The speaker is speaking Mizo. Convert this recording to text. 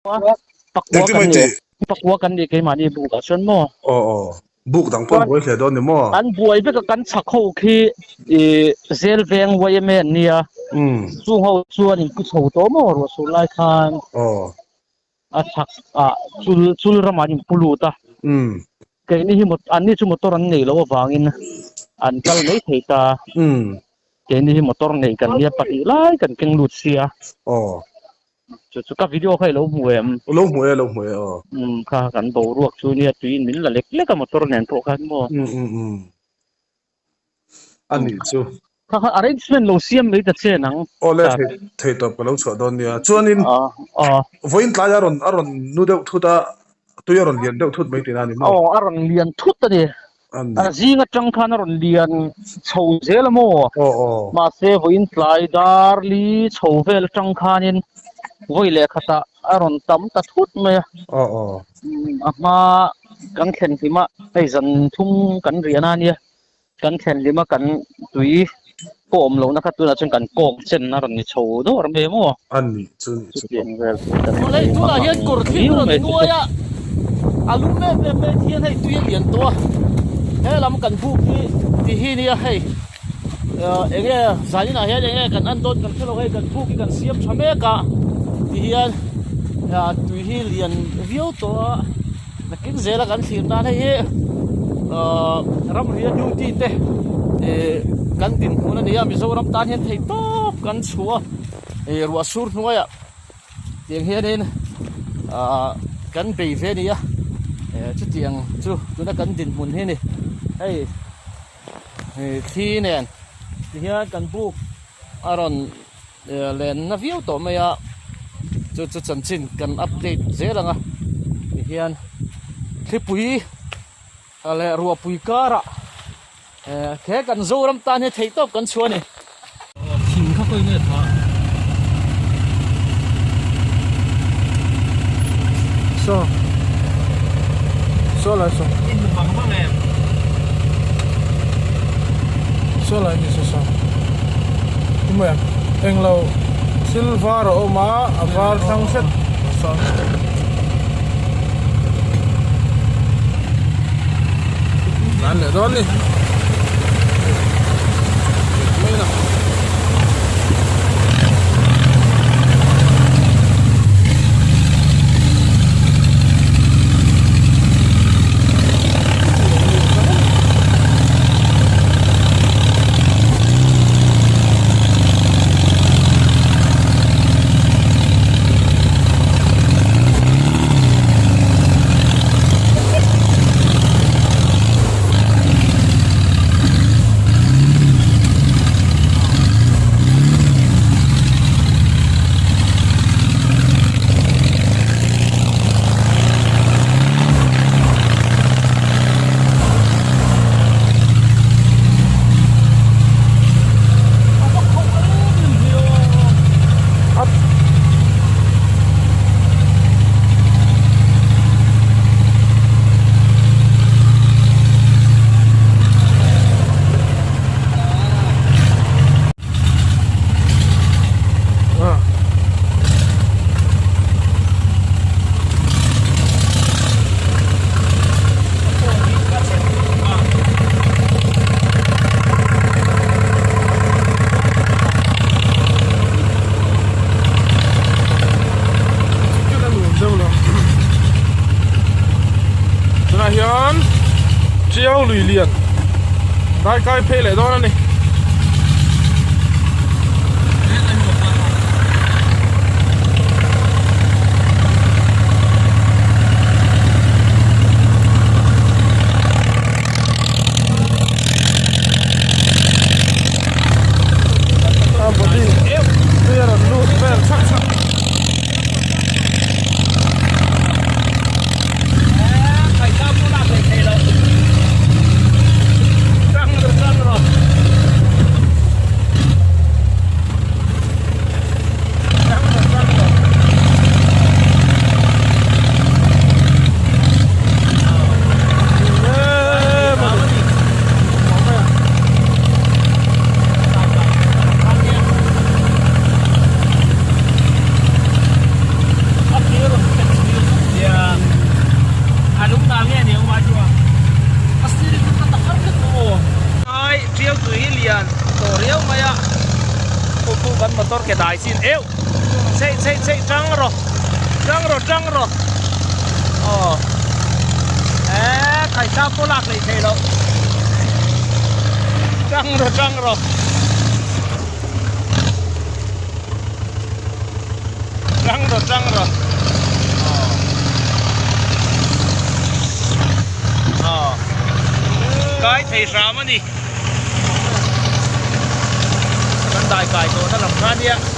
Pakua Engtin kan mai ni tih? pakua kan ni keimahni buk ah chuan maw? Aw aw. Buk dang pawh an buai hle dawn ni maw? An buai vek a kan chhak ho khi ih zel veng yma an nia. Chung ho chuan in pu chho tawh maw ruah sur lai khan. Aw. A chhak ah chul chul ramah an in pu lut a. Keini hi anni chu motor an nei loh avangin an kal mai thei ta. Keini hi motor nei kan nia pahnih lai kan keng lut sia. Aw. Chu chu ka video kha i lo hmu em? Lo hmu e, lo hmu e aw. Umm kha kan boruak chu nia tuiin min la lek lek a motor nen pawh khan maw? Umm umm umm. A nih chu. Kha kha arrangement lo siam mai ta che nang. Aw le thei thei tawp ka lo chhuah dawn nia. Chuanin vawiin tlai a rawn a rawn nu deuh thut a, tui a rawn lian deuh thut mai tihna a ni maw? Aw a rawn lian thut a ni. A zing atang khan a rawn lian chho zel a maw? Mahse vawiin tlai dar li chho vel atang khanin vawi leh khatah a rawn tam ta thut mai a. A hma kan thlen hlim a, hei zan thum kan rian a nia, kan thlen hlim a kan tui pawh awm lohna kha tunah chuan kan kawk chen a rawn ni chho dawr mai maw? Chutiang vel chu kan Hei tunah hian kawr thing rawn nuai a, a lum em em mai thian hei tui a lian tawh a, he lam kan buk hi ti hi nia hei eng nge zaninah hian eng nge kan en dawn kan hre lo hei kan buk hi kan siam tha mek a ti hian tui hi lian viau tawh a nakin zela kan thlir nan hei hi ramria duty te kan dinhmun a ni a Mizoram tan hian thei tawp kan chhuah a. Ih ruah sur hnuaiah tiang hianin ahh kan bei ve a ni a eh chutiang chu tuna kan dinhmun hi a ni hei ih thli nen tihian kan buk a rawn len na viau tawh mai a chu chu chanchin kan update zel ang a tihian thlipui leh ruahpui karah Eh he kan Zoram tan hi theih tawp kan chhuah a ni. Thing kha kawih nge tha? Saw saw lai saw. In bang bang em. Saw lai ni saw saw. Tumah em englo thil var a awm a a var thlang hret saw. An leh dawn ni. Mai na. Tunah hian Tiau lui lian dai kai phei leh dawn a ni. A body tui a rawn lut vel chhak chhak. Khu kan motor ke dai chin euh chei chei chei tang rawh tang rawh tang rawh aw eh khaisa pawh lak leh theih loh tang rawh tang rawh tang rawh tang rawh aw aw kai thei hram a ni. Kan dai kai tawhna lam kha nia.